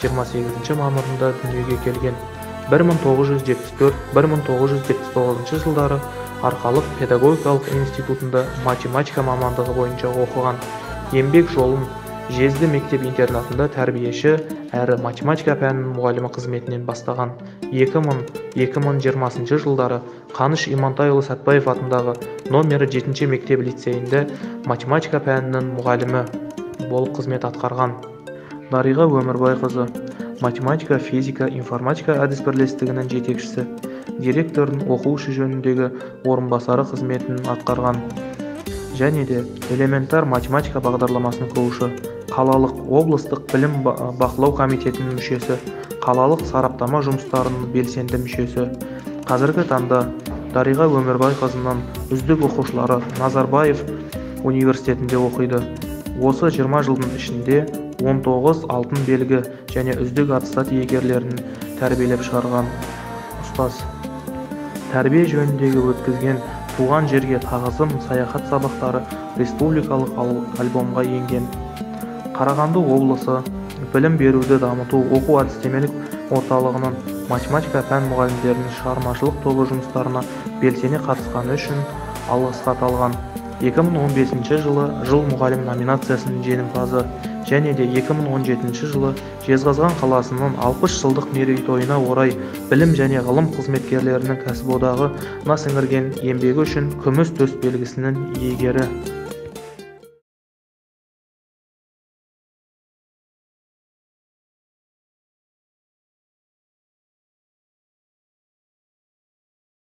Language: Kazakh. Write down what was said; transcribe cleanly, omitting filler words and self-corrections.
28 мамырында дүниеге келген. 1974-1979 жылдары Арқалық педагогикалық институтында математика мамандығы бойынша оқыған. Еңбек жолын Жезді мектеп-интернатында тәрбиеші әрі математика пәнінің мұғалімі қызметінен бастаған. 2000-2020 жылдары Қаныш Имантайұлы Сәтбаев атындағы номері 7 мектеп-лицейінде математика пәнінің мұғалімі болып қызмет атқарған. Дариға Өмірбайқызы математика, физика, информатика әдіс бірлестігінің жетекшісі, директордың оқу ісі жөніндегі орынбасары қызметін атқарған. Және де элементар математика бағдарламасының құрушы, қалалық облыстық білім бақылау комитетінің мүшесі, қалалық сараптама жұмыстарының белсенді мүшесі. Қазіргі таңда Дариға Өмірбайқызының үздік оқушылары Назарбаев университетінде оқиды. Осы 20 жылдың ішінде 19 алтын белгі және үздік аттестат иегерлерін тәрбиелеп шығарған ұстаз. Тәрбие жөніндегі өткізген туған жерге тағзым саяхат сабақтары республикалық альбомға енген. Қарағанды облысы білім беруді дамыту оқу әдістемелік орталығының математика пән мұғалімдерінің шығармашылық тобы жұмыстарына белсене қатысқаны үшін алғыс хат алған. 2015 жылы жыл мұғалім номинациясының жеңімпазы және де 2017 жылы Жезқазған қаласының 60 жылдық мерейтойына орай білім және ғылым қызметкерлерінің кәсіподағына сіңірген еңбегі үшін күміс төс белгісінің иегері.